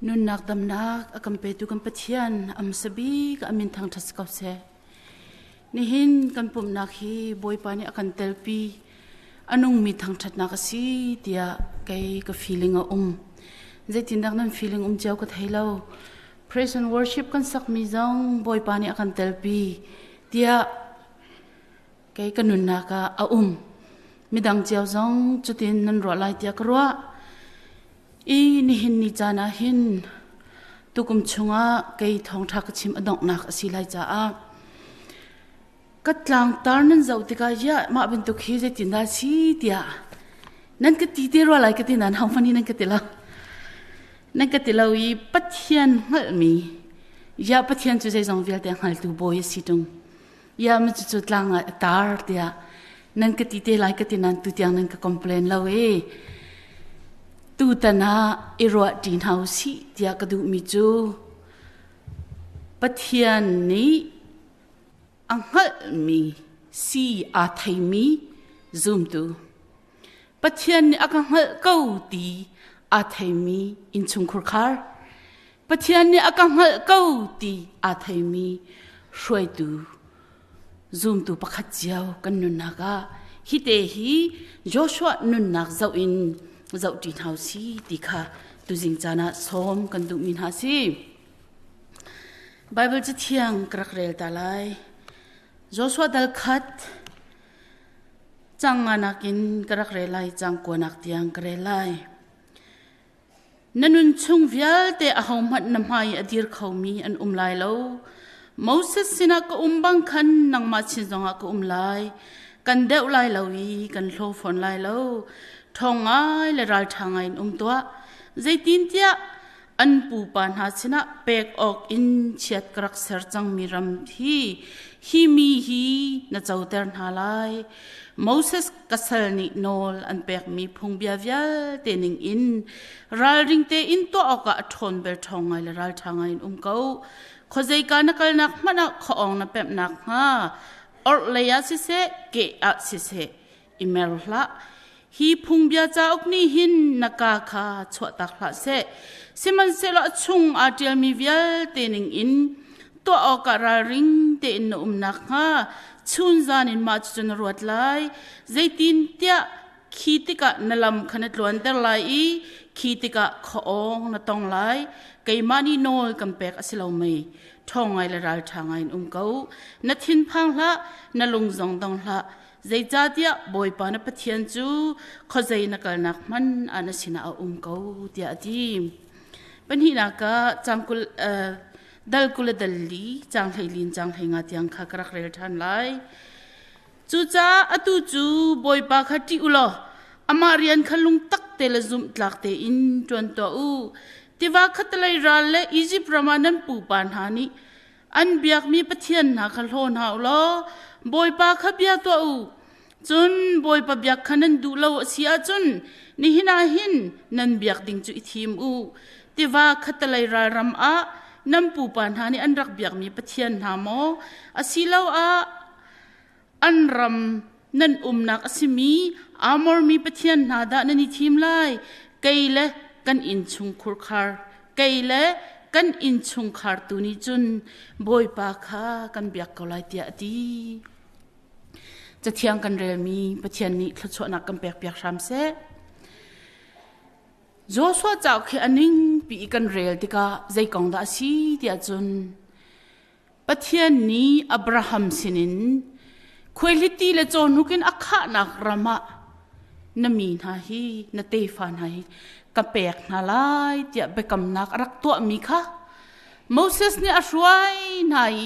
Nunnak damnak a kan petu kan Pathian am sabik a min thangṭhat si ko seh. Nihin kan pumhnak hi Bawipa nih a kan telpi a nungmi thangṭhatnak a si tiah kei ka feeling a um. Zeitindah nan feeling um cio ka thei lo. Praise and worship kan sakmi zong Bawipa nih a kan telpi tiah kei ka nunnak ah a um. Midang cio zong cutin nan ruah lai tiah ka ruah. I nihin ni caan ah hin tukum chungah kei thawngṭha ka chim a donghnak a si lai caah ka tlangtar nan zoh tikah ya mah bantuk hi zeitindah si tiah nan ka ti te rua lai ka ti nan hau hmanh hi nan ka ti lo nan ka ti lo i Pathian hngalhmi ya Pathian cu zeizong vialte hngaltu bawi a si ṭung ya ma cucu tlang ah tar tiah nan ka ti te lai ka ti nan tu tiang nan ka complain lo e tutan ah i ruah ṭi hna usih tiah ka duhmi cu Pathian nih a hngalhmi si aa theimi zumtu Pathian nih a ka hngalh ko ti aa theimi innchungkhur khar Pathian nih a ka hngalh ko ti aa theimi hruaitu zumtu pakhat cio kan nunnak ah hi te hi Joshua nunnak zoh in zoh ṭi hna si ti kha tuzing caan ah sawm kan duhmi hna si. Bible cathiang ka rak rel ta lai. Joshua dal khat cang nga nakin ka rak rel lai cang kuanak tiang ka rel lai. Na nun chung vialte ahohmanh na hmai i a dir khomi an um lai lo. Moses sinah ka um bang khan nangmah chin zongah ka um lai. Kan deuh lai lo i kan hlaw fawn lai lo. Ṭhawng ngai le ralṭha ngai in um tuah. Zeitintiah an pupa hna sinah pek awk in chiat ka rak ser cangmi ram hi hi mi hi na coter hna lai. Moses ka sal nih nawl an pekmi phungbia vialte ning in ralring tein tuah awkah a ṭhawn bel ṭhawng ngai le ralṭha ngai in um ko. Khuazeika na kalnak hmanh ah khuaawng na pemh nakhnga orhlei ah siseh, ke ah siseh i mer hlah. Hi phungbia cauk nih hin na ka kha chuahtak hlah seh. Sihmanhsehlaw a chung aa ṭialmi vialte ning in tuah awkah ralring tein na um nakhnga chunzan in mah cucu na ruat lai. Zeitintiah khi tikah na lam kha na tluanter lai i khi tikah khuaawng na tong lai. Keimah nih nawl kan pek a si lo mei? Ṭhawng ngai le ralṭha ngai in um ko. Na thinphang hlah, na lung zong dong hlah. Zeicahtiah Bawipa na Pathian cu khuazei na kalnak hmanh ah na sinah a um ko, tiah a ti. Pahnihnak ah cangkul dal kul le dal li cang hleilin cang hleinga tiang kha ka rak rel ṭhan lai. Cucaah atu cu Bawipa kha ṭih u law amah rian kha lungtak te le zumhtlak tein ṭuan tuah u. Tiva khattelei ral le Izipt ram ah nan pupa hna nih an biakmi pathian hna kha hlaw hna u law Bawipa kha bia tuah u. Cun Bawipa biak kha nan duh lo a si ahcun nihin ah hin nan biak ding cu i thim u. Tiva khattelei ralram ah nan pupa hna nih an rak biakmi pathian hna maw asiloah an ram nan umnak a simi Amor mi pathian hna dah nan i thim lai? Kei le kan innchungkhur khar kei le kan innchungkhar tu nih cun Bawipa kha kan biak ko lai tiah a ti. Cathiang kan relmi Pathian nih thluachuahnak kan pekpiak hram seh. Joshua cauk khi a ningpi i kan rel tikah zei kong dah a si tiah cun Pathian nih Abraham sinin khuaihliti le cawhnuk in a khahnak ram ah na mi hna hi na tefa hna hi ka pek hna lai tiah biakamnak a rak tuahmi kha Moses nih a hruai hna i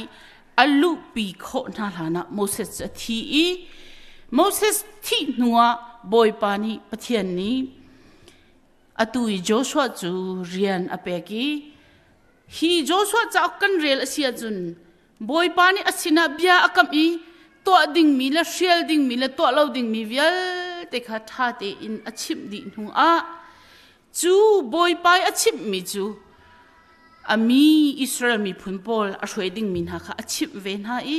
a luhpi khawh hna hlanah Moses cu a thi i Moses thih hnuah Bawipa nih Pathian nih atu i Joshua cu rian a pek i hi Joshua cauk kan rel a si ahcun Bawipa nih a sinah bia a kamh i tuah dingmi le hrial dingmi le tuah lo dingmi vialte kha ṭha tein a chimh dih hnuah cu Bawipa i a chimhmi cu a mi Israel miphun pawl a hruai dingmi hna kha a chimh ve hna i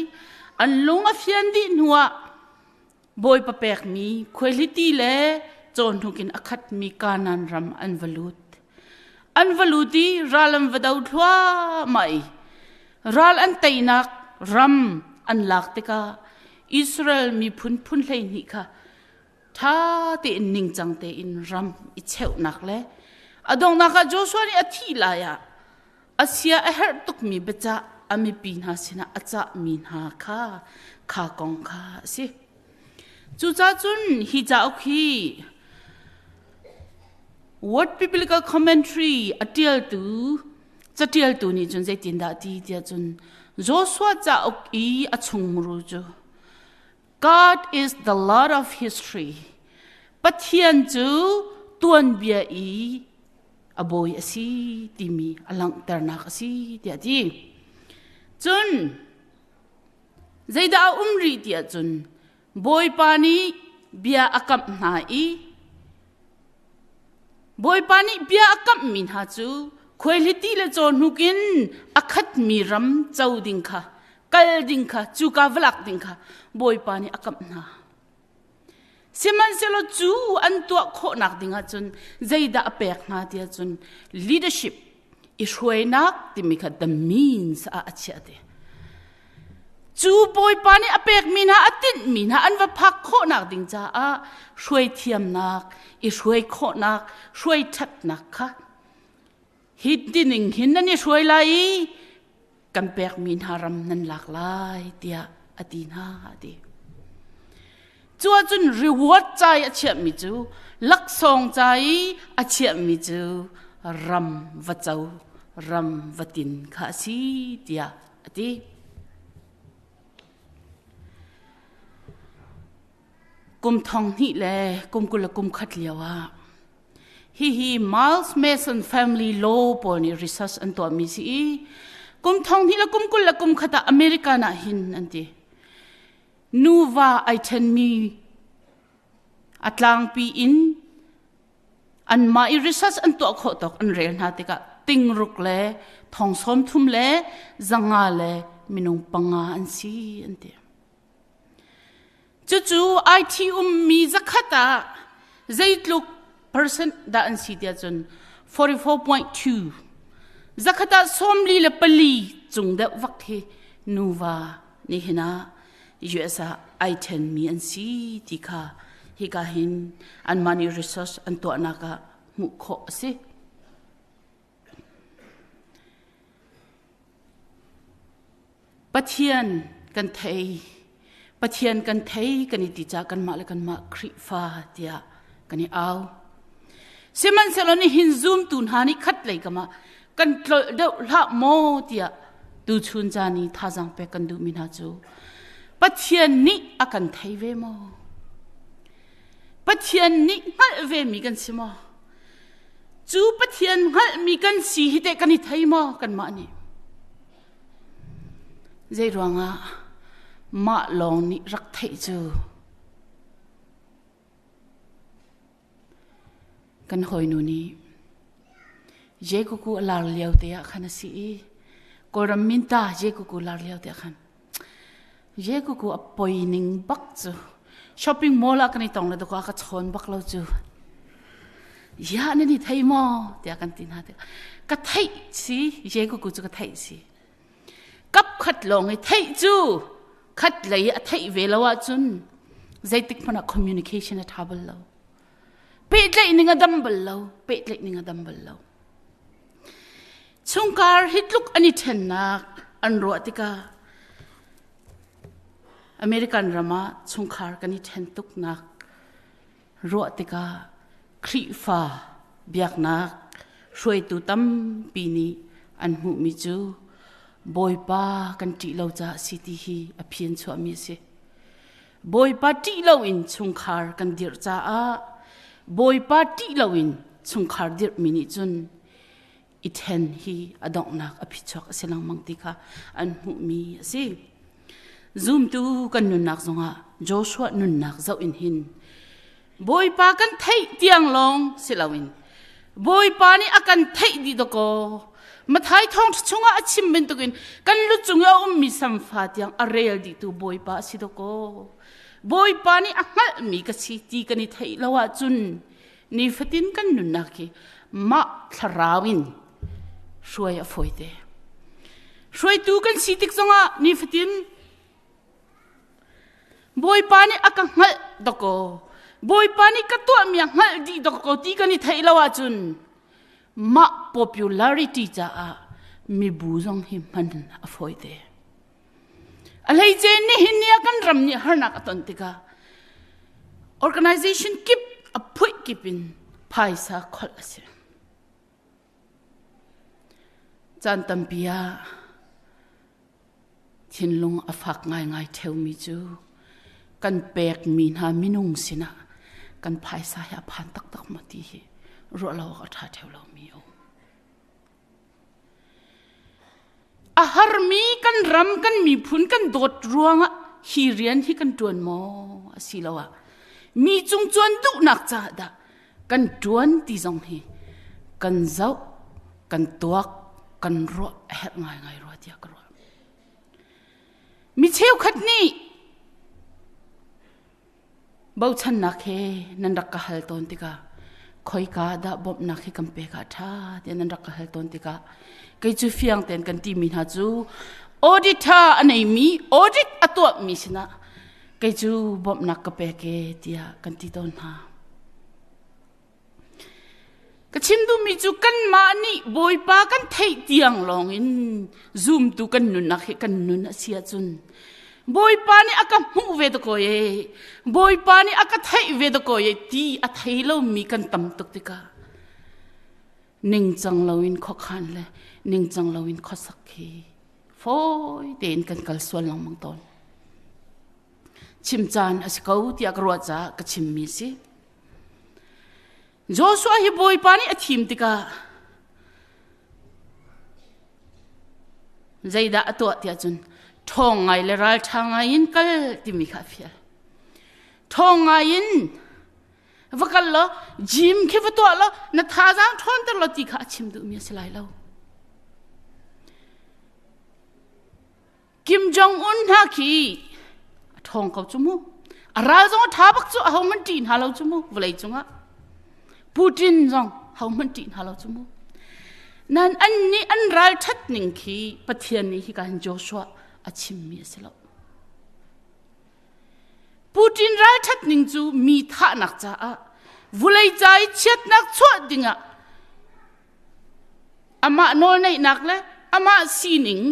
an lung a fian dih hnuah Bawipa pekmi khuaihliti le cawhnuk in a khatmi Kanaan ram an va lut. An va lut i ral an va do thluahmah i ral an teinak ram an lak tikah Israel miphun phun 12 kha ṭha tein ningcang tein ram i cheuhnak le a donghnak ah Joshua nih a thih lai ah a sia a herh tukmi biacah a mipi hna sinah a cahmi hna kha kha kong kha a si. Cucaah cun hi cauk hi Word Biblical Commentary a ṭialtu caṭialtu nih cun zeitindah a ti tiah cun Joshua cauk i a chungmuru cu God is the Lord of history. Pathian cu tuanbia i a bawi a si timi a langhternak a si tiah a ti. Cun zeidah a um rih tiah cun Bawipa nih bia a kamh hna i Bawipa nih bia a kamhmi hna cu khuaihliti le cawhnuk in a khatmi ram co ding kha kal ding kha cuka va lak ding kha Bawipa nih a kamh hna. Sihmanhsehlaw cu an tuah khawhnak ding ahcun zeidah a pek hna tiah cun leadership i hruainak timi kha the means ah a chiah te. Cu Bawipa nih a pekmi hna a tinhmi hna an va phak khawhnak ding caah hruai thiamnak, i hruai khawhnak, hruai ṭhatnak kha hi tining hin nan i hruai lai i kan pekmi hna ram nan lak lai tiah a ti hna a ti. Cu ahcun reward ca i a chiahmi cu laksawng ca i a chiahmi cu ram va co, ram va tin kha a si tiah a ti. Kum thong hnih le kum 20 le kum khat lio ah hihi Miles Mason Family Law pawl nih research an tuahmi si i kum thong hnih le kum 20 le kum khat ah American ah hin an ti. Nuva ai ṭhenmi a tlangpi in anmah i research an tuah khawh tawk an rel hna tikah tingruk le thong 30 le 500 le minung panga an si an ti. Cucu IT ummi zakhat ah zeitluk percent dah an si tiah cun 44.2 zakhat ah 44 cung deuh vak hi nuva nihin ah US ah ai ṭhenmi an si ti kha hika hin anmah nih research an tuahnak ah hmuh khawh a si. Pathian kan thei Pathian kan thei kan i ti caah kanmah le kanmah Khrihfa tiah kan i au. Sihmanhsehlaw nihin zumtu hna nih khat lei kam ah kan tlolh deuh hlah maw tiah tuchun caan i thazaang pek kan duhmi hna cu Pathian nih a kan thei ve maw? Pathian nih hngalh ve mi kan si maw? Cu Pathian hngalhmi kan si hi teh kan i thei maw kanmah nih? Zei ruangah mah lawng nih rak theih cu Kan hawinu nih Jekuku a lar lio te ah khan a si i Kawlram minta Jekuku lar lio te ah khan Jekuku a poi ning bak cu shopping mall ah kan i tong le dawk ah ka chawn bak lo cu ya nan i thei maw tiah kan ti hna te ka theih si Jekuku cu ka theih si kap khat lawng i theih cu khat lei a theih ve lo ahcun zeitik hmanh ah communication a ṭha bal lo pehtlaih ning a dam bal lo pehtlaih ning a dam bal lo chungkar hi tluk an i ṭhennak an ruah tikah American ram ah chungkhar kan i ṭhen tuknak ruah tikah Khrihfa biaknak hruaitu tampi nih an hmuhmi cu Bawipa kan ṭih lo caah si ti hi a phian chuahmi a si. Bawipa ṭih loin chungkhar kan dirh caah Bawipa ṭih loin chungkhar dirhmi nih cun i ṭhen hi a donghnak a phichuak a si lengmang ti kha an hmuhmi a si. Zumtu kan nunnak zongah Joshua nunnak zoh in hin Bawipa kan theih tiang lawng si loin Bawipa nih a kan theih dih dakaw Mathai thawng chungah a chim bantukin kan lu cung i a ummi samfa tiang a rel dihtu Bawipa a si dakaw Bawipa nih a hngalhmi ka si ti kan i theih lo ahcun nifatin kan nunnak hi Mah thlarau in hruai a fawi te. Hruaitu kan si tik zongah nifatin Bawipa nih a ka hngalh dakaw, Bawipa nih ka tuahmi a hngalh dih dakaw ti kan i theih lo ahcun mah popularity caah mibu zong hi hman a fawi te. A hleice nihin ni ah kan ram nih harnak a ton tikah organization kip a phuih kip in phaisa kholh a si. Caan tampi ah thinlung a fak ngaingai ṭheumi cu kan pekmi hna minung sinah kan phaisa hi a phan taktak maw ti hi ruah lo awk a ṭha ṭheu lomi a um. A harmi kan ram kan miphun kan dawt ruangah hi rian hi kan ṭuan maw asiloah mi cung cuan duhnak caah dah kan ṭuan ti zong hi kan zoh kan tuak kan ruah a herh ngaingai rua tiah ka ruah. Mi cheukhat nih Bochannak he nan rak ka hal tawn tikah khoika dah bawmhnak hi kan pek ah ṭha tiah nan rak ka hal tawn tikah kei cu fiang tein kan timi hna cu auditor a neimi audit a tuahmi sinah kei cu bawmhnak ka pek e tiah kan ti tawn hna. Ka chim duhmi cu kanmah nih Bawipa kan theih tiang lawngin zumtu kan nunnak hi kan nun a si ahcun Bawipa nih a ka hmuh ve dakaw e, Bawipa nih a ka theih ve dakaw e ti a thei lomi kan tam tuk tikah ningcang loin khuakhan le ningcang loin khuasak hi fawi tein kan kal sual lengmang tawn. Chim caan a si ko tiah ka ruah caah ka chimmi a si. Joshua hi Bawipa nih a thim tikah zeidah a tuah tiah cun ṭhawng ngai le ralṭha ngai in kal timi kha a fial. Ṭhawng ngai in va kal law gym khi va tuah law na thazaang ṭhawnter law ti kha a chim duhmi a si lai lo. Kim Jong Un hna khi a ṭhawng ko cu mu. A ral zong a ṭha bak cu aho hmanh ṭih hna lo cu mu vawlei cungah. Putin zong ho hmanh ṭih hna lo cu mu. Nan an nih an ral ṭhat ning khi Pathian nih hika hin Joshua a chimmi a si lo. Putin ral ṭhat ning cu mi thahnak caah vulei ca i chiatnak chuah dingah Amah nawlneihnak le amah sining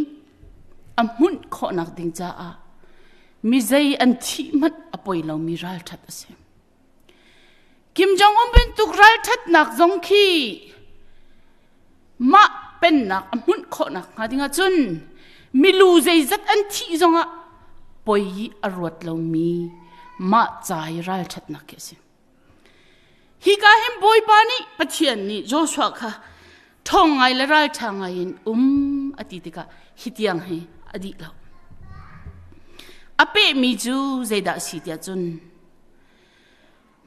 a hmunh khawhnak ding caah mi zei an thih hmanh a poi lomi ralṭhat a si. Kim Jong-un bantuk ralṭhatnak zong khi mah pennak a hmunh khawhnak hnga ding ahcun milu zeizat an thih zongah poi i a ruat lomi mah ca i ralṭhatnak khi a si. Hika hin Bawipa nih Pathian nih Joshua kha ṭhawng ngai le ralṭha ngai in um a ti tikah hi tiang hi a dih lo. A pehmi cu zeidah a si tiah cun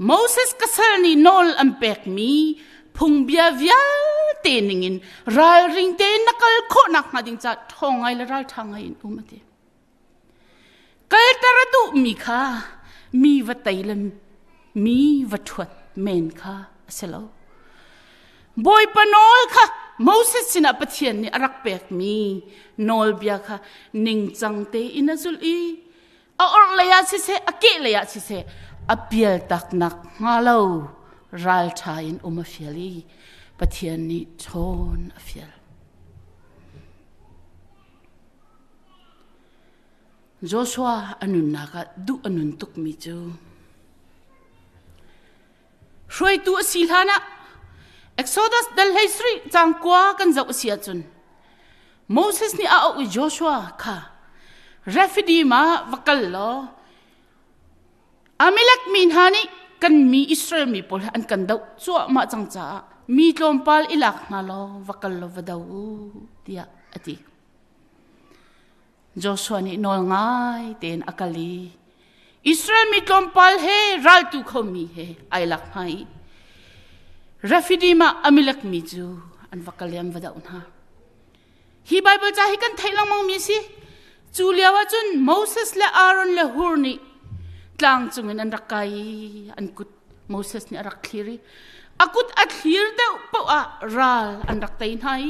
Moses ka sal nih nawl an pekmi phungbia vialte ningin ralring tein na kal khawh nakhnga ding caah ṭhawng ngai le ralṭha ngai in um a ti. Kalter a duhmi kha mi va tei le mi va ṭhuat men kha a si lo. Bawipa nawl kha Moses sinah Pathian nih a rak pekmi nawlbia kha ningcang tein a zulh i a orhlei ah siseh a kehlei ah siseh a pialtaknak hnga lo ralṭha in um a fial i Pathian nih ṭhawn a fial. Joshua a nunnak ah duh a nun tukmi cu hruaitu a si hlan ah Exodus dal hlei sarih cang kua kan zoh a si ahcun Moses nih a auh i Joshua kha Rephidim ah va kal law Amalek mi hna nih kan mi Israel mi pawl he an kan doh cuahmah cang caah mi tlawmpal i lak hna law va kal law va do u tiah a ti. Joshua nih nawl ngai tein a kal i Israel mi tlawmpal he raltu khomi he ai lak hna i Rephidim ah Amalek mi cu an va kal i an va doh hna. Hi Baibal ca hi kan theih lengmang mi si. Cu lio ah cun Moses le Aaron le Hur nih tlang cungin an rak kai i an kut Moses nih a rak thlir i A kut a thlir deuh paoh ah ral an rak tei hna i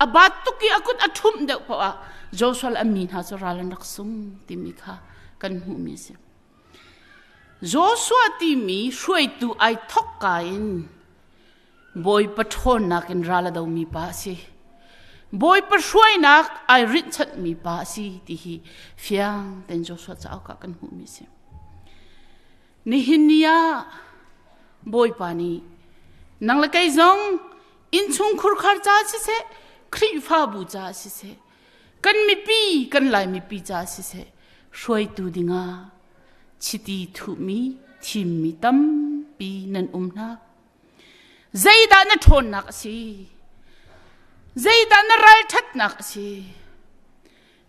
a bat tuk i a kut a ṭhumh deuh paoh ah Joshua le a mi hna cu ral an rak sung timi kha kan hmuhmi a si. Joshua timi hruaitu ai thok ka in Bawipa ṭhawnnak in ral a domi pa a si. Bawipa hruainak ai rinhchanhmi pa a si ti hi fiang tein Joshua cauk ah kan hmuhmi a si. Nihin ni ah Bawipa nih nang le kei zong innchung khurkhar ca siseh, Khrihfabu ca siseh, kan mipi, kan Lai mipi ca siseh, hruaitu dingah chiti thuhmi, thimmi tampi nan um hna. Zeidah na ṭhawnnak a si? Zeidah na ralṭhatnak a si?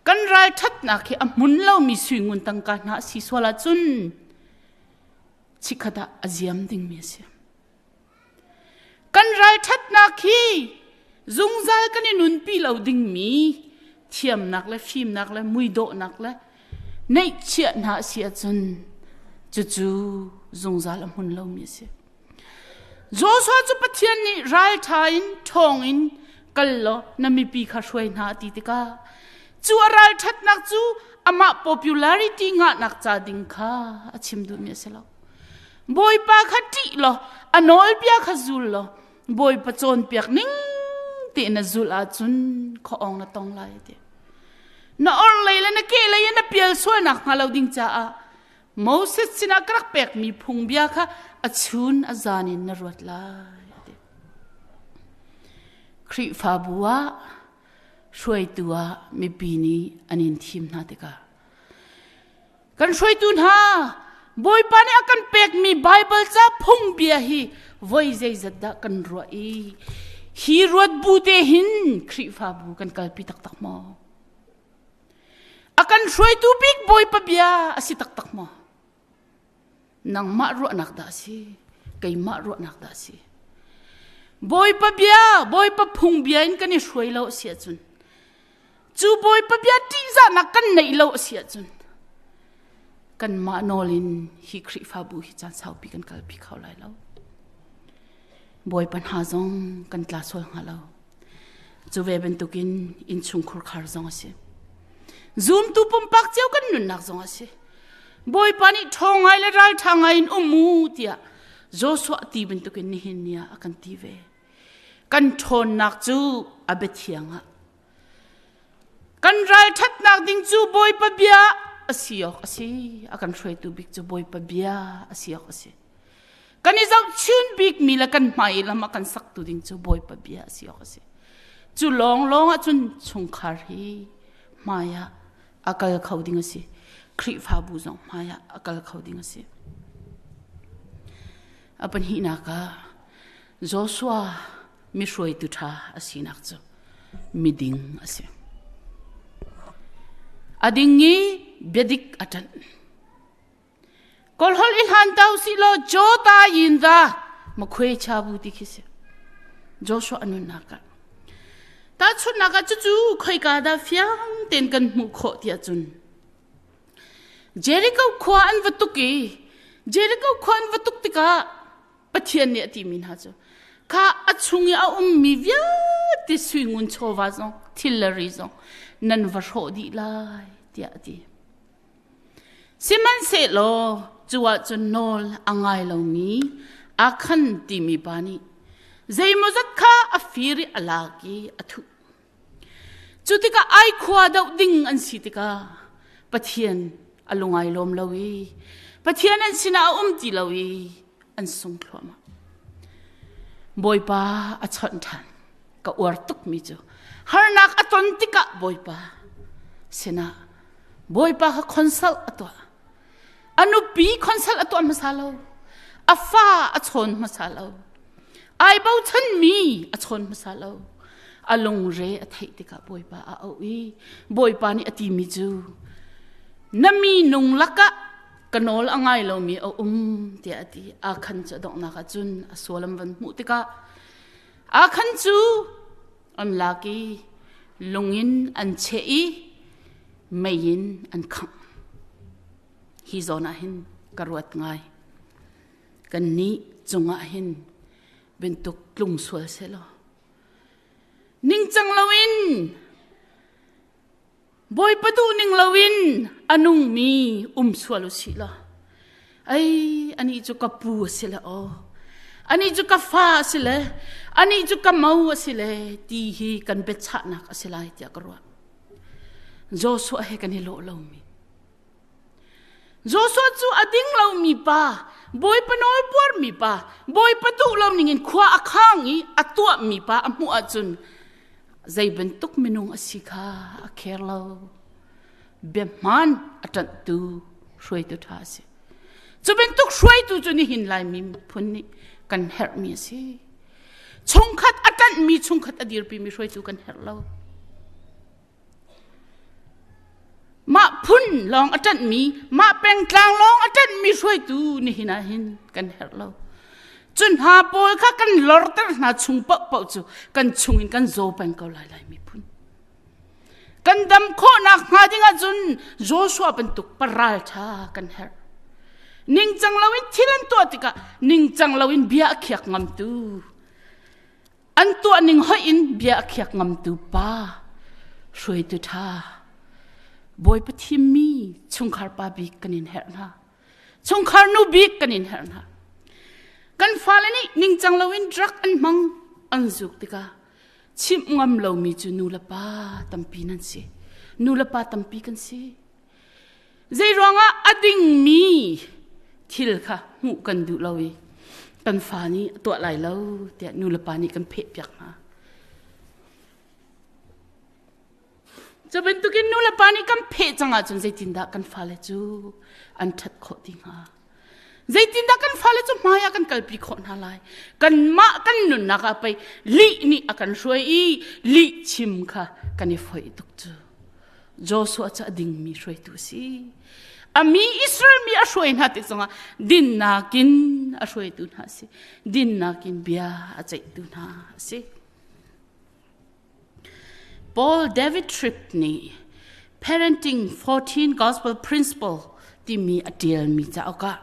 Kan ralṭhatnak hi a hmun lomi suingun tangka hna a si sual ahcun chikkhat ah a ziam dingmi a si. Kan ralṭhatnak hi zungzal kan i nunpi lo dingmi thiamnak le fimnak le muidawhnak le neihchiah hna a si ahcun cucu zungzal a hmun lomi a si. Joshua cu Pathian nih ralṭha in ṭhawng in kal law na mipi kha hruai hna a ti tikah cu a ralṭhatnak cu amah popularity ngahnak ca ding kha a chim duhmi a si lo. Bawipa kha ṭih law a nawlbia kha zul law Bawipa cawnpiak ning tein na zulh ahcun khuaawng na tong lai ti. Na orhlei le na kehlei in na pial sualnak hnga lo ding caah Moses sinah ka rak pekmi phungbia kha a chun a zan in na ruat lai. Khrihfabu ah hruaitu ah mipi nih an in thim hna tikah kan hruaitu hna Bawipa nih a kan pekmi Baibal ca phungbia hi voi zeizat dah kan ruah i hi ruat bu te hin Khrihfabu kan kalpi taktak maw? A kan hruaitu bik Bawipa bia a si taktak maw? Nangmah ruahnak dah a si? Keimah ruahnak dah a si? Bawipa bia, Bawipa phung bia in kan i hruai lo a si ahcun cu Bawipa bia ṭihzahnak kan neih lo a si ahcun kanmah nawl in hi Khrihfabu hi caan saupi kan kalpi kho lai lo. Bawipa hna zong kan tla sual hnga lo. Cu ve bantukin innchungkhur khar zong a si. Zumtu pumpak cio kan nunnak zong a si. Bawipa nih ṭhawng ngai le ralṭha ngai in um u tiah Joshua ti bantukin nihin ni ah a kan ti ve. Kan ṭhawnnak cu a biathiang ah. Kan ralṭhatnak ding cu Bawipa bia a si awk a si. A kan hruaitu bik cu Bawipa bia a si awk a si. Kan i zohchun bikmi le kan hmai lam a kan saktu ding cu Bawipa bia a si awk a si. Cu lawnglawng ahcun chungkhar hi hmai ah a kal kho ding a si. Khrihfabu zong hmai ah a kal kho ding a si. A pahnihnak ah Joshua mi hruaitu ṭha a sinak cu miding a si. A ding i biadik a ṭanh. Kawlholh i hlan to si law Jota yin da makhwe cha bu ti khi si. Joshua a nunnak ah. Tahchunhnak ah cucu khoika dah fiang tein kan hmuh khawh tiah cun Jericho khua an va tuk i Jericho khua an va tuk tikah Pathian nih a timi hna cu kha a chung i a ummi vialte sui ngun chawva zong thil le ri zong nan va hrawh dih lai tiah a ti. Sihmanhsehlaw cu ahcun nawl a ngai lomi Akhan timi pa nih zeimawzat kha a fir i a lak i a thuh. Cu tikah ai khua doh ding an si tikah Pathian a lungai lawm lo i Pathian an sinah a um ti lo i an sung thluahmah. Bawipa a chawnh ṭhan. Ka uar tukmi cu harnak a ton tikah Bawipa sinah Bawipa kha consult a tuah. A nupi consult a tuah hmasa lo. A fa a chawn hmasa lo. Ai bochanmi a chawn hmasa lo. A lungre a theih tikah Bawipa a auh i Bawipa nih a timi cu na mi nung lakah ka nawl a ngai lomi a um tiah a ti. Akhan cu a donghnak ah cun a sual an van hmuh tikah Akhan cu an lak i lung in an cheh i mei in an khangh. Hi zawn ah hin ka ruat ngai. Kannih cungah hin Bentuk tlung sual selaw. Ningcang loin Bawipa duh ning loin a nungmi um sual u sih law ai anih cu ka pu a si le aw anih cu ka fa a si le anih cu ka mo a si le ti hi kan biachahnak a si lai tiah ka ruah. Joshua he kan i lawh lomi Joshua cu a ding lomi pa, Bawipa nawl buarmi pa, Bawipa duh lo ningin khua a khang i a tuahmi pa a hmuh ahcun zei bantuk minung a si kha a kher lo. Biahmaan a ṭanhtu hruaitu ṭha a si. Cu bantuk hruaitu cu nihin Laimi miphun nih kan herhmi a si. Chungkhat a ṭanhmi chungkhat a dirpimi hruaitu kan herh lo. Mah phun lawng a ṭanhmi, mah pengtlang lawng a ṭanhmi hruaitu nihin ah hin kan herh lo. Cu hna pawl kha kan lorter hna chung paohpaoh cu kan chungin kan zaw peng ko lai lai miphun. Kan dam khawhnak hnga ding ahcun Joshua bantuk paral ṭha kan herh. Ningcang loin thil an tuah tikah ningcang loin bia a khiak ngamtu An tuahning hoih in bia a khiak ngamtu pa, hruaitu ṭha, Bawipa thimmi chungkhar pa bik kan in herh hna. Chungkhar nu bik kan in herh hna. Kan fale nih ningcang loin drug an hmang an zuk tikah chimh ngam lomi cu nu le pa tampi nan si. Nu le pa tampi kan si. Zei ruangah a dingmi thil kha hmuh kan duh lo i kan fa nih a tuah lai lo tiah nu le pa nih kan phehpiak hna. Cu bantukin nu le pa nih kan pheh cang ahcun zeitindah kan fale cu an ṭhat khawh ti hnga? Zeitindah kan fale cu hmai ah kan kalpi khawh hna lai? Kanmah kan nunnak ah pei lih nih a kan hruai i lih chim kha kan i foih tuk cu. Joshua cu a dingmi hruaitu a si. A mi Israel mi a hruai hna tik zongah dinnak in a hruaitu hna a si. Dinnak in bia a ceihtu hna a si. Paul David Tripp nih Parenting 14 Gospel Principle timi a ṭialmi cauk ah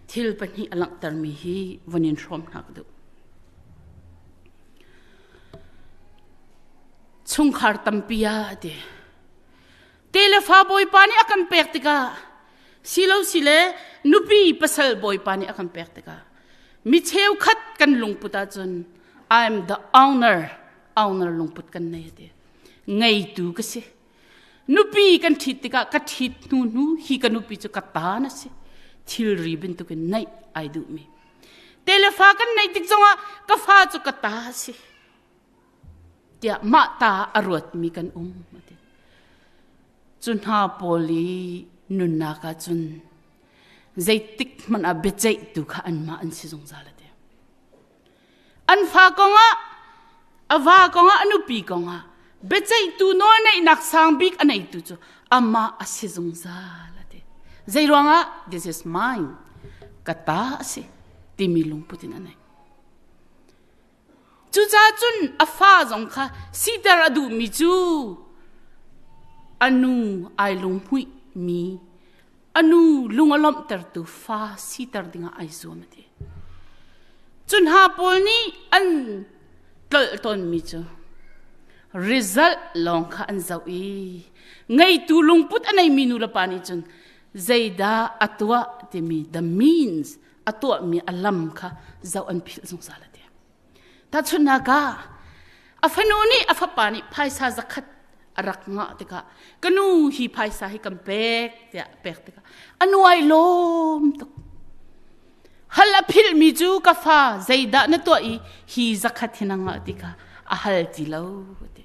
thil pahnih a langhtermi hi von in hrawm hna ka duh. Chungkhar tampi ah a ti. Te le fa bawipa nih a kan pek tikah silo sile nupi pasal bawipa nih a kan pek tikah mi cheukhat kan lungput ahcun I'm the owner owner lungput kan nei a ti. Ngeitu ka si. Nupi kan ṭhit tikah ka ṭhit hnu hnu hi ka nupi cu ka ta na si. Thilri bantukin neih ai duhmi. Te le fa kan neih tik zongah ka fa cu ka ta a si. Tiah mah ta a ruatmi kan um. Cu hna pawl i nunnak ah cun zeitik hmanh ah biaceihtu kha anmah an si zungzal a ti. An fa kongah, a va kongah, a nupi kongah biaceihtu nawlneihnak sang bik a neitu cu amah a si zungzal a ti. Zei ruangah this is mine ka ta a si timi lungput in a nei. Cucaah cun a fa zong kha siter a duhmi cu a nu ai lunghmuih mi a nu lung a lawmhtertu fa siter dingah ai zuam a ti. Cu hna pawl nih an tlolh tawnmi cu result lawng kha an zoh i ngeitu lungput a neimi nu le pa nih cun zeidah a tuah timi the means a tuahmi a lam kha zoh an philh zungzal a ti. Tahchunhnak ah a fanu nih a fapa nih phaisa zakhat a rak ngah tikah ka nu hi phaisa hi kan pek tiah a pek tikah a nu ai lawm tuk. Hal a philhmi cu ka fa zeidah na tuah i hi zakhat hi na ngah ti kha a hal ti lo ti.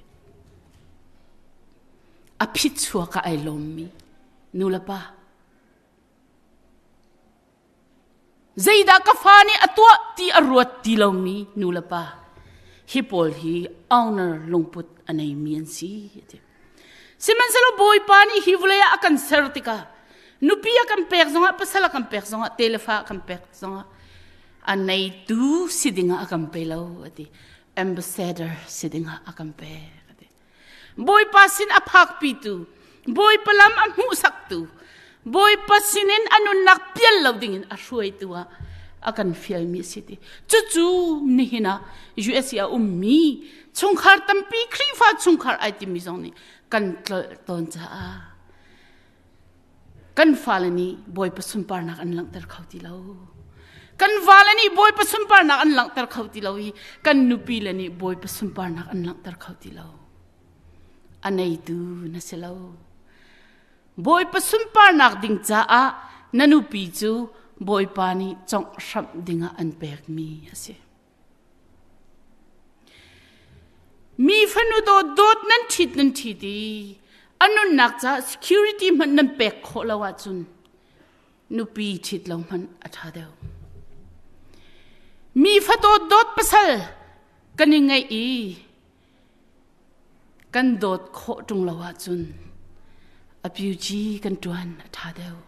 A phit chuak ah ai lawmmi nu le pa Zeidah ka fa nih a tuah ti a ruat ti lomi nu le pa hi pawl hi owner lungput a neimi an si a ti. Sihmanhsehlaw Bawipa nih hi vawlei ah a kan ser tikah nupi a kan pek zongah pasal a kan pek zongah telefa a kan pek zongah a neitu si dingah a kan pe lo a ti. Ambassador si dingah a kan pek a ti. Bawipa sin a phakpitu, Bawipa lam a hmuhsaktu, Bawipa sinin a nunnak pial lo dingin a hruaitu ah a kan fialmi a si ti. Cucu nihin ah USA a ummi chungkhar tampi Khrihfa chungkhar ai timi zong nih kan tlolh tawn caah kan fale nih Bawipa sunparnak an langhter kho ti lo. Kan vale nih Bawipa sunparnak an langhter kho ti lo i kan nupi le nih Bawipa sunparnak an langhter kho ti lo. A neitu na si lo. Bawipa sunparnak ding caah na nupi cu Bawipa nih congh hramh dingah an pekmi a si. Mi fanu dawt dawt nan ṭhit nan ṭhit i a nunnak caah security hmanh nan pek khawh lo ahcun nupi ṭhit lo hmanh a ṭha deuh. Mi fa dawt dawt pasal kan i ngeih i kan dawt khawh ṭung lo ahcun a pyuci kan ṭuan a ṭha deuh.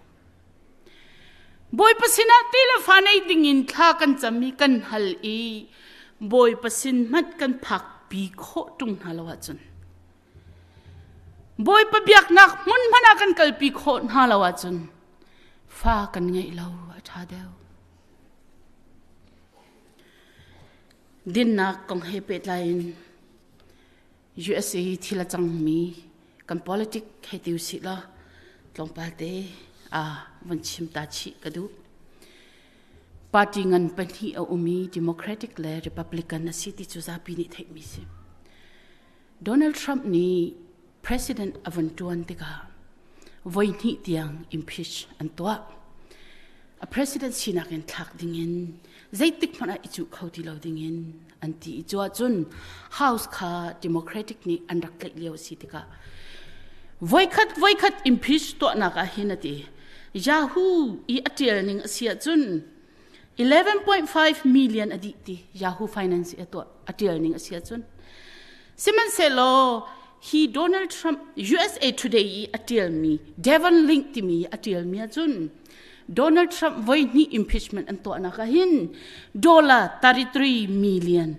Bawipa sinah ti le fa nei dingin thla kan cam i kan hal i Bawipa sin hmanh kan phakpi khawh ṭung hna lo ahcun Bawipa biaknak hmun hmanh ah kan kalpi khawh hna lo ahcun fa kan ngeih lo a ṭha deuh. Dinnak kong he pehtlai in USA i thil a cangmi kan politic hei ti usih law tlawmpal te a von chim ta chih ka duh. Party ngan pahnih a um i Democratic le Republican a si ti cu zapi nih theihmi si. Donald Trump nih president a von ṭuan tikah voi hnih tiang impeach an tuah. A president sinak in thlak dingin zeitik hmanh ah i cuh kho ti lo dingin an ti i cu ahcun House kha Democratic nih an rak tlaih lio a si tikah voikhat voikhat impeach tuahnak ah hin a ti. Yahoo i a ṭial ning a si ahcun 11.5 million a dih ti Yahoo Finance i a tuah a ṭial ning a si ahcun sihmanhsehlaw hi Donald Trump USA Today i a ṭialmi Devon Link timi a ṭialmi ahcun Donald Trump voi hnih impeachment an tuahnak ah hin dollar 33 million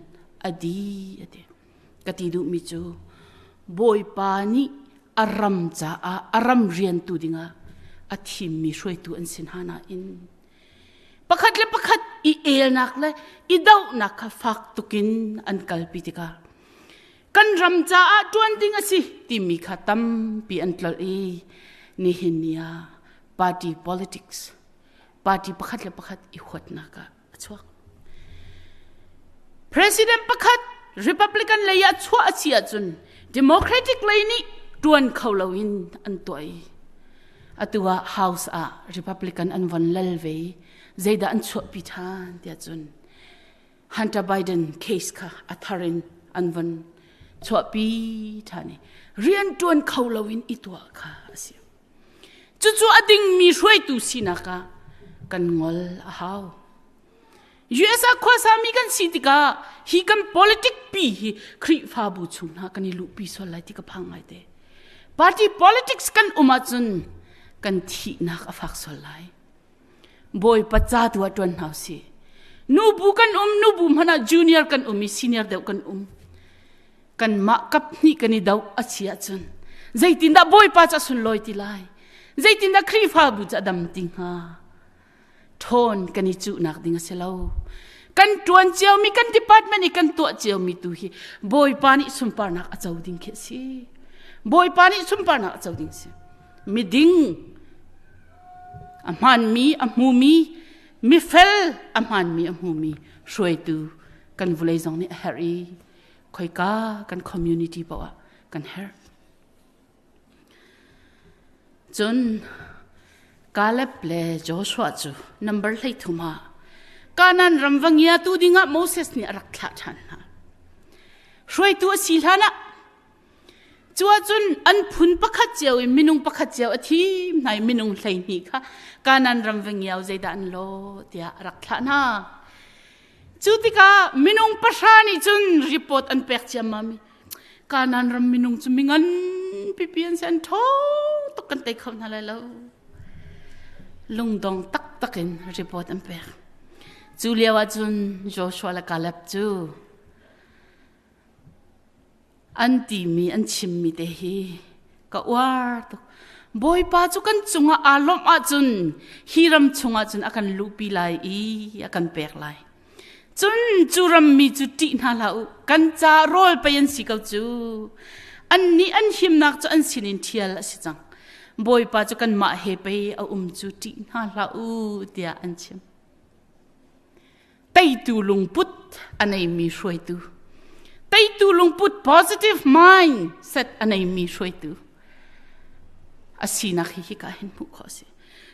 a di a ti ka ti duhmi cu Bawipa nih a ram caah a ram riantu dingah a thimmi hruaitu an si hna nain pakhat le pakhat i elnak le i dohnak kha fak tukin an kalpi tikah kan ram caah ṭuan ding a si timi kha tampi an tlolh i nihin ni ah party politics party pakhat le pakhat i huatnak ah a chuak. President pakhat Republican lei ah chuah a si ahcun Democratic lei nih ṭuan kho loin an tuah i atu ah House ah Republican an von lal ve i zeidah an chuahpi ṭhan tiah cun Hunter Biden case kha a thar in an von chuahpi ṭhan i rian ṭuan kho loin i tuah kha a si. Cucu a dingmi hruaitu sinak ah kan ngol a hau. US ah khuasami kan si tikah hi kan politic pi hi Khrihfabu chung hna kan i luhpi sual lai ti ka phang ngai te. Party politics kan um ahcun kan thihnak a fak sual lai. Bawipa ca tu ah ṭuan hna usih. Nubu kan um, nubu hmanh ah junior kan um i senior deuh kan um. Kanmah kap hnih kan i doh a si ahcun zeitindah Bawipa cu a sunlawi ti lai? Zeitindah Khrihfabu cu a dam ti hnga? Ṭhawn kan i cuhnak ding a si lo. Kan ṭuan ciomi, kan department i kan tuah ciomi tu hi Bawipa nih sunparnak a co ding khi a si. Bawipa nih sunparnak a co ding a si. Miding a hmaanmi a hmumi, mifel a hmaanmi a hmumi hruaitu kan vulei zong nih a herh i khoika kan community paoh ah kan herh. Cun Caleb le Joshua cu number 13 ah Kanaan ram va ngiatu dingah Moses nih a rak thlah ṭhan hna. Hruaitu a si hlan ah cu ahcun an phun pakhat cio in minung pakhat cio a thim hna i minung 12 kha Kanaan ram va ngiau zeidah an lawh tiah a rak thlah hna. Cu tikah minung pahra nih cun report an pek ciammam i Kanaan ram minung cu mingan pipi an si an ṭhawng tuk kan tei kho hna lai lo. Lungdong taktak in report an pek. Cu lio ah cun Joshua le Caleb cu an timi an chimmi te hi ka uar tuk. Bawipa cu kan cungah aa lawmh ahcun hi ram chungah cun a kan luhpi lai i a kan pek lai. Cun cu rammi cu ṭih hna hlah u, kan ca rawl pei an si ko cu. Annih an himnak cu an sinin ṭhial a si cang. Bawipa cu kanmah he pei a um cu ṭih hna hlah u, tiah an chim. Teitu lungput a neimi hruaitu. Teitu lungput positive mind set a neimi hruaitu. A sinak hi hika hin hmuh khawh a si.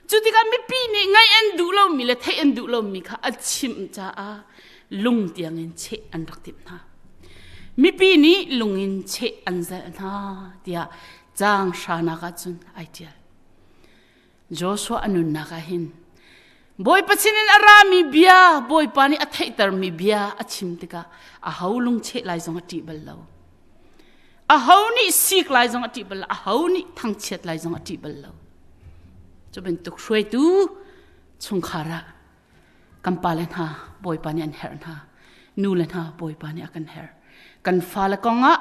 Cu tikah mipi nih ngaih an duh lomi le theih an duh lomi kha a chimh caah lung tiangin cheh an rak timh hna. Mipi nih lung in cheh an zalh hna tiah caang hranak ah cun ai ṭial. Joshua a nunnak ah hin Bawipa sinin a rami bia Bawipa nih a theihtermi bia a chim tikah aho lungcheh lai zong a ṭih bal lo. Aho nih sik lai zong a ṭih bal lo. Aho nih thangchiat lai zong a ṭih bal lo. Cu bantuk hruaitu chungkhar ah kan pale hna Bawipa nih an herh hna. Nu le hna Bawipa nih a kan herh. Kan fale kongah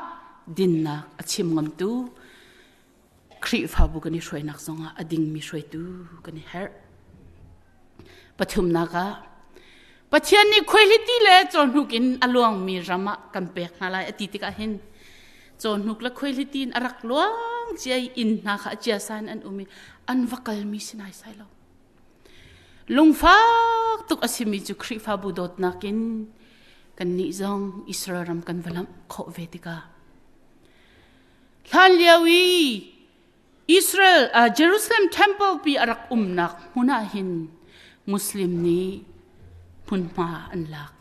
dinnak a chim ngamtu Khrihfabu kan i hruainak zongah a dingmi hruaitu kan i herh. Pathumnak ah Pathian nih khuaihliti le cawhnuk in a luangmi ram ah kan pek hna lai a ti tikah hin cawhnuk le khuaihliti in a rak luang cia i inn hna kha a ciasa in an um i an va kalmi si naisai lo. Lungfak tuk a simi cu Khrihfabu dawtnak in kannih zong Israel ram kan va lamh khawh ve tikah Hlanlio i Israel Jerusalem temple pi a rak umnak hmun ah hin Muslim nih hmunhma an lak.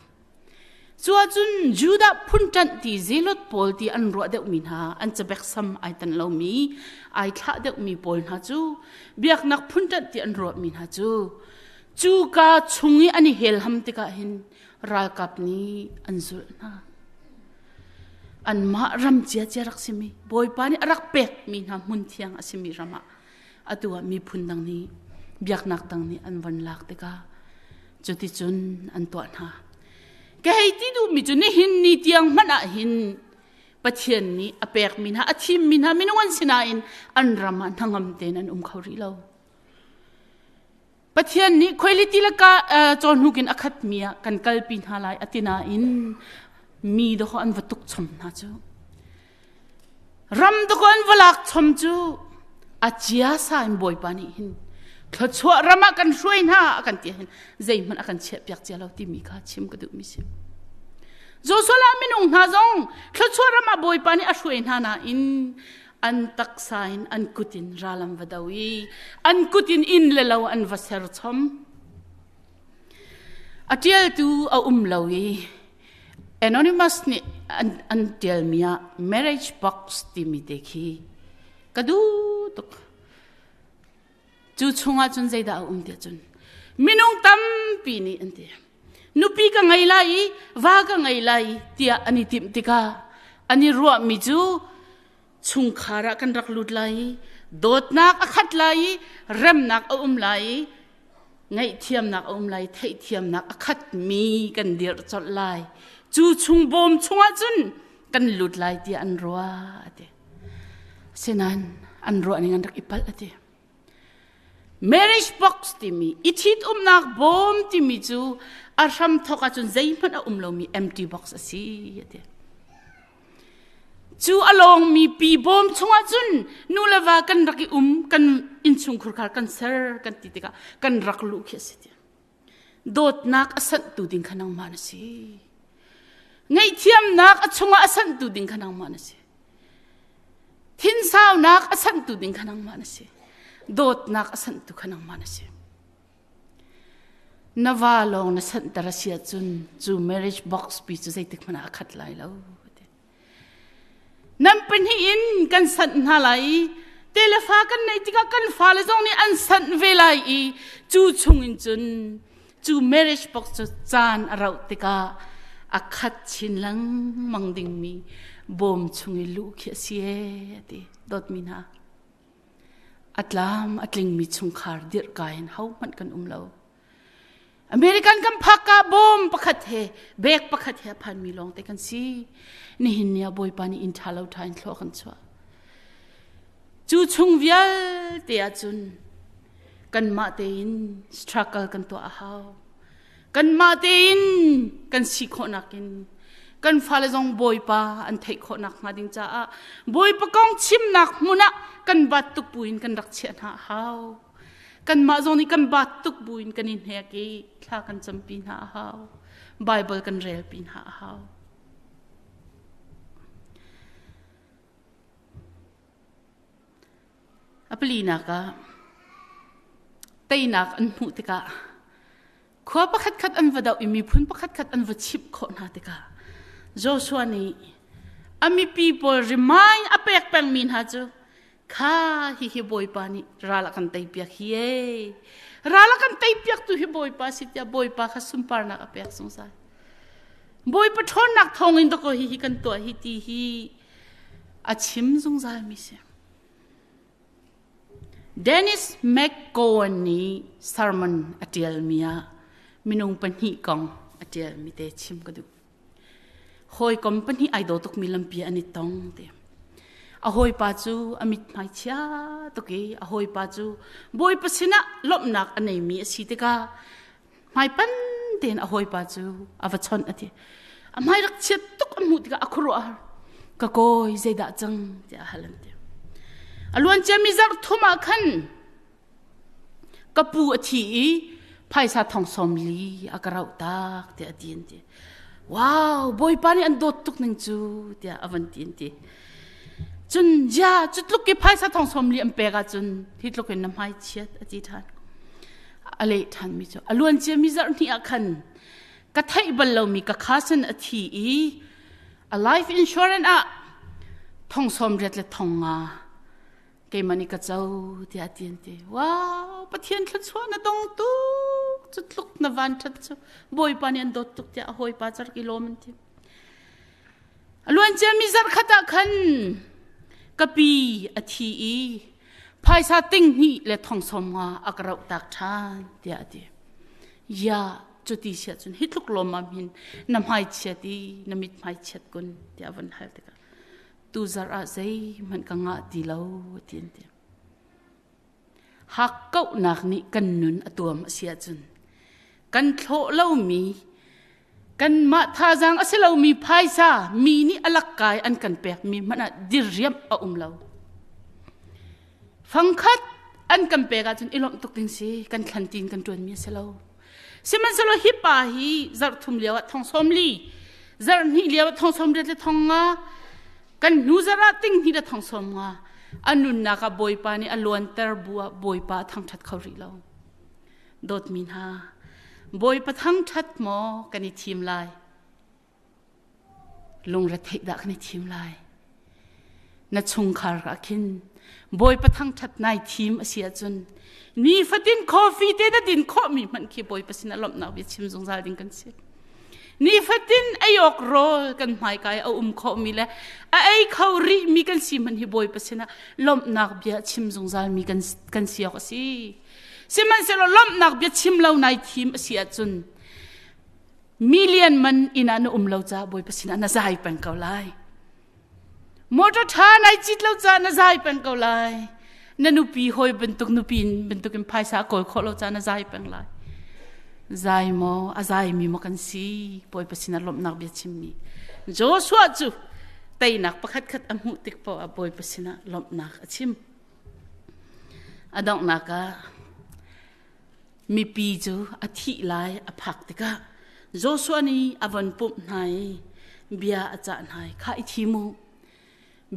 Cu ahcun Judah phunṭanh ti Zealot pawl ti an ruah deuhmi hna an cabek sam ai tan lomi ai thlah deuhmi pawl hna cu biaknak phunṭanh ti an ruahmi hna cu cuka chung i an i helham tikah hin ralkap nih an zulh hna. Anmah ram ciacia rak simi Bawipa nih a rak pekmi hna hmun thiang a simi ram ah atu ah miphun dang nih biaknak dang nih an von lak tikah cuticun an tuah hna. Ka hei ti duhmi cu nihin ni tiang hmanh ah hin Pathian nih a pekmi hna a thimmi hna minung an si nain an ram ah hnangam tein an um kho rih lo. Pathian nih khuailiti le ka cawhnuk in a khatmi ah kan kalpi hna lai a ti nain mi dawh an va tuk chom hna cu. Ram dawh an va lak chom cu a chia sa in Bawipa nih hin thluachuah ram ah kan hruai hna a kan ti hin zeihmanh a kan chiah piak cia lo timi kha chim ka duhmi si. Joshua la minung hna zong thluachuah ram ah Bawipa nih a hruai hna nain an taksa in an kut in ral an va do i an kut in inn le lo an va ser chom. A ṭialtu a um lo i anonymous nih an, an ṭialmi ah marriage box timi te khi ka duh tuk. Cu chungah cun zeidah a um tiah cun minung tampi nih an ti. Nupi ka ngei lai i va ka ngei lai tiah an i timh tikah an i ruahmi cu chungkhar ah kan rak lut lai i dawtnak a khat lai i remnak a um lai i ngaihthiamnak a um lai theihthiamnak a khatmi kan dirh colh lai cu chung bawm chungah cun kan lut lai tiah an ruah a ti asinain an ruah ning an rak i palh a ti Marriage box timi i ṭhitumnak bawm timi cu a hramthawk ahcun zeihmanh a um lomi empty box a si a ti. Cu a lawngmi pi bawm chungah cun nu le va kan rak i um kan innchungkhur khar kan ser kan ti tikah kan rak luh khi a si ti. Dawtnak a sanhtu ding kha nangmah na si. Ngaihthiamnak a chungah a sanhtu ding kha nangmah na si. Thinsaunak a sanhtu ding kha nangmah na si. Dawtnak a sanhtu kha nangmah na si. Na va lawng na sanhter a si ahcun cu marriage box pi cu zeitik hmanh ah a khat lai lo. Nan pahnih in kan sanh hna lai i telefa kan neih tikah kan fale zong nih an sanh ve lai i cu chungin cun cu marriage box cu caan a rauh tikah a khat chin lengmang dingmi bawm chung i luh khi a si ee a ti dawtmi hna a tlam a tlingmi chungkhar dirhka in hohmanh kan um lo American kan phak ka bawm pakhat he bag pakhat he a phanmi lawng te kan si nihin ni ah Bawipa nih inn ṭha lo ṭha in thlua kan chuah. Cu chung vialte ahcun kanmah tein struggle kan tuah a hau. Kanmah tein kan si khawhnak in kan fale zong Bawipa an theih khawhnak hnga ding caah Bawipa kong chimnak hmun ah kan bat tuk buin kan rak chiah hna a hau. Kanmah zong nih kan bat tuk buin kan i hnek i thla kan campi hna a hau. Bible kan relpi hna a hau. A palinak ah teinak an hmuh tikah khua pakhatkhat an va doh i miphun pakhatkhat an va chimh khawh hna tikah Joshua nih a mipi pawl remind a pek pengmi hna cu kha hihi Bawipa nih ral a kan teipiak hi ee ral a kan teipiak tu hi Bawipa si tiah Bawipa kha sunparnak a pek zungzal. Bawipa ṭhawnnak thawngin dakaw hihi kan tuah hi ti hi a chim zungzalmi si. Dennis McGowan nih sermon a ṭialmi ah minung pahnih kong a ṭialmi te chim ka duh. Hawikom pahnih ai daw tukmi lampi an i tong te. A hawipa cu a mithmai chia tuk i a hawipa cu Bawipa sinah lawmhnak a neimi a si tikah hmaipan tein a hawipa cu a va chawnh a ti. A hmai rak chiat tuk a hmuh tikah a khuaruah a har. Ka kawi zeidah cang tiah a hal an ti. A luan ciami zarh thum ah khan ka pu a thi i phaisa thong sawm li a ka rauh tak tiah a ti an ti. Wow, Bawipa nih an dawt tuk ning cu tiah a van ti an ti. Cun ja cu tluk i phaisa thong sawm li an pek ahcun hi tluk in na hmai chiat a ti ṭhan. A leh ṭhanmi cu a luan ciami zarh hnih ah khan ka theih bal lomi ka cousin a thi i a life insurance ah thong sawm riat le thong nga keimah nih ka co tiah a ti an ti. Wow, Pathian thluachuah na dong tuk cu tluk na van ṭhat cu Bawipa nih an dawt tuk tiah a hawipa cu rak i lawm an ti. A luan ciami zarh khat ah khan ka pi a thi i phaisa ting hnih le thong sawm nga a ka roh tak ṭhan tiah a ti. Ya cuti siah cun hi tluk lawmmam hin na hmai chiat i na mit hmai chiat kun tiah a van hal tikah tu zarh ah zeihmanh ka ngah ti lo ti an ti. Hakkauhnak nih kan nun a tuam a si ahcun kan thlawh lomi kanmah thazaang a si lomi phaisa mi nih a lakkai an kan pekmi hmanh ah diriamh a um lo. Fangkhat an kan pek ahcun i lawmh tuk ding si kan thlan tin kan ṭuanmi a si lo. Sihmanhsehlaw hi pa hi zarh thum lio ah thong sawm li, zarh hnih lio ah thong sawm riat le thong nga, kan hnu zarh ah ting hnih le thong sawm nga. A nunnak ah Bawipa nih a luanter bu ah Bawipa a thangṭhat kho rih lo. Dawtmi hna, Bawipa thangṭhat maw kan i thim lai? Lungretheih dah kan i thim lai? Na chungkhar ah khin Bawipa thangṭhat nai thim a si ahcun nifatin coffee te na din khawhmi hmanh khi Bawipa sinah lawmhnak bia chim zungzal ding kan si. Nifatin ei awk rawl kan hmaikai a um khawhmi le a ei kho rihmi kan si hmanh hi Bawipa sinah lawmhnak bia chim zungzalmi kan, kan si awk a si. Sihmanhsehlaw lawmhnak bia chim lo nai thim a si ahcun million man inn ah na um lo caah Bawipa sinah na zai peng ko lai. Motor ṭha nai cit lo caah na zai peng ko lai. Na nupi hawi bantuk nupi bantuk in phaisa a kawl khawh lo caah na zai peng lai. Zai maw a zaimi maw kan si Bawipa sinah lawmhnak bia chimmi. Joshua cu teinak pakhat khat a hmuh tik paoh ah Bawipa sinah lawmhnak a chim. A donghnak ah mipi cu a thih lai a phak tikah Joshua nih a von pumh hna i bia a cah hna i kha i thim u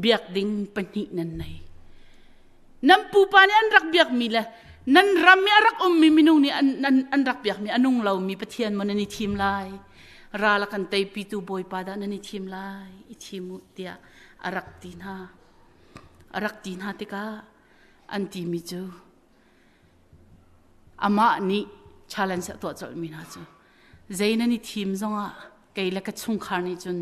biak ding pahnih nan nei nan pupa nih an rak biakmi le nan ram i a rak ummi minung nih an, an, an rak biakmi a nung lomi Pathian maw nan i thim lai ral a kan teipitu Bawipa dah nan i thim lai i thim u tiah a rak ti hna a rak ti hna tikah an timi cu Amah nih challenge a tuah colhmi hna cu zei nan i thim zongah kei le ka chungkhar nih cun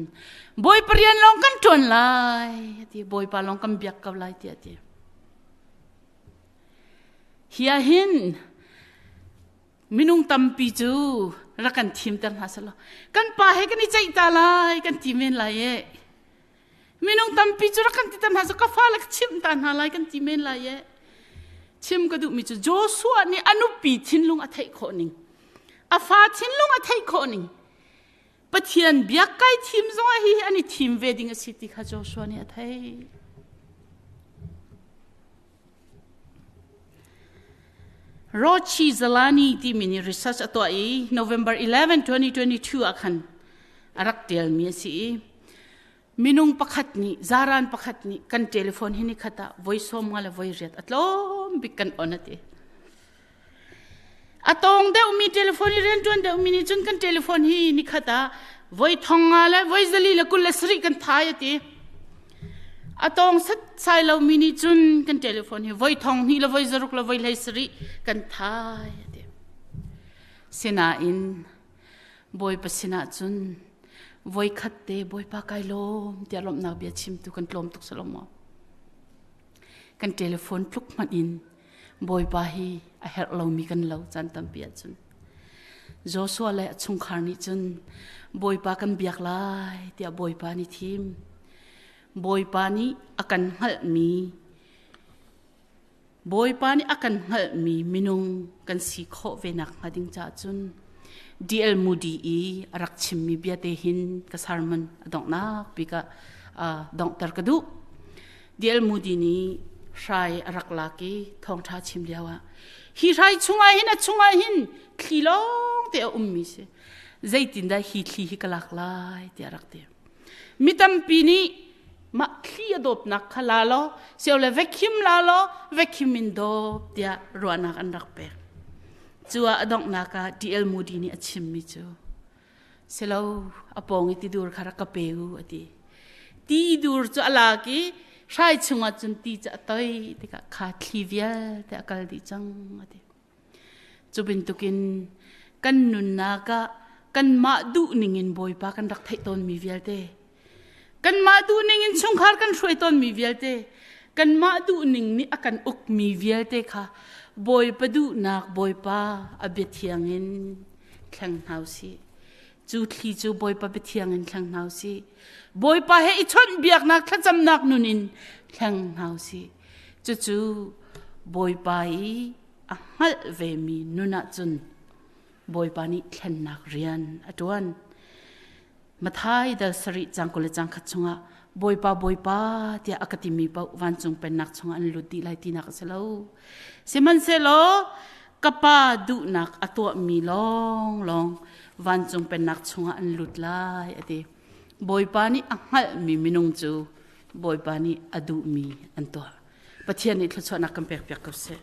Bawipa rian lawng kan ṭuan lai a ti Bawipa lawng kan biak ko lai tiah a ti. Hi ah hin minung tampi cu rak kan thimter hna selaw kan pa he kan i ceih ta lai kan ti men lai e. Minung tampi cu rak kan ti ta hna cu ka fale ka chimh ta hna lai kan ti men lai e. Chim ka duhmi cu Joshua nih a nupi thinlung a theih khawh ning, a fa thinlung a theih khawh ning, Pathian biak kai thim zong ah hi an i thim ve ding a si ti kha Joshua nih a theih. Rochi Zalani timi nih research a tuah i November 11, 2022 ah khan a rak tialmi a si i minung pakhat nih zaran pakhat nih kan telephone hi nikhat ah voi sawm nga le voi riat a tlawm bik kan on a ti. A tawng deuhmi telephone i rianṭuan deuhmi nih cun kan telephone hi nikhat ah voi thong nga le voi zali le 27 kan thai a ti. A tawng setsai lomi nih cun kan telephone hi voi thong hnih le voi zaruk le voi hlei sarih kan thai a ti. Sinain Bawipa sinah cun voi khat te Bawipa kai lawm tiah lawmhnak bia chimtu kan tlawm tuk salom maw? Kan telephone tluk hmanh in Bawipa hi a herh lomi kan lo caan tampi ahcun. Joshua le a chungkhar nih cun Bawipa kan biak lai tiah Bawipa nih thim. Bawipa nih a kan hngalhmi Bawipa nih a kan hngalhmi minung kan si khawh ve nak hnga ding caah cun D.L. Moody i a rak chimmi bia te hin ka sermon a donghnak bik ah donghter ka duh. D.L. Moody nih hrai a rak lak i thawngṭha chim lio ah hi hrai chungah hin a chungah hin thli lawng te a ummi si zeitindah hi thli hi ka lak lai tiah a rak ti mi tampi nih mah thli a dawpnak kha la law siole vacuum la law vacuum in dawp tiah ruahnak an rak pek cu ah a donghnak ah D.L. Moody nih a chimmi cu Silo a pawng i tidur kha rak ka pe u a ti. Tidur cu a lak i hrai chungah cun ti cu a toi tikah kha thli vialte a kal dih cang a ti. Cu bantukin kan nunnak ah kanmah duh ningin Bawipa kan rak theih tawnmi vialte kanmah duh ningin chungkhar kan hruai tawnmi vialte kanmah duh ning nih a kan ukmi vialte kha Bawipa duhnak Bawipa a bia thiang in thleng hna usih. Cu thli cu Bawipa biathiang in thleng hna usih. Bawipa he i chawnhbiaknak thlacamnak nun in thleng hna usih. Cucu Bawipa i a hngalh vemi nun ahcun Bawipa nih thlennak rian a ṭuan. Mathai dal sarih cang kul le cang khat chungah Bawipa Bawipa tiah a ka timi paoh vancung pennak chungah an lut dih lai tinak a si lo. Sihmanhsehlaw ka pa duhnak a tuahmi lawnglawng vancung pennak chungah an lut lai a ti. Bawipa nih a hngalhmi minung cu Bawipa nih a duhmi an tuah. Pathian nih thluachuahnak kan pekpiak ko seh.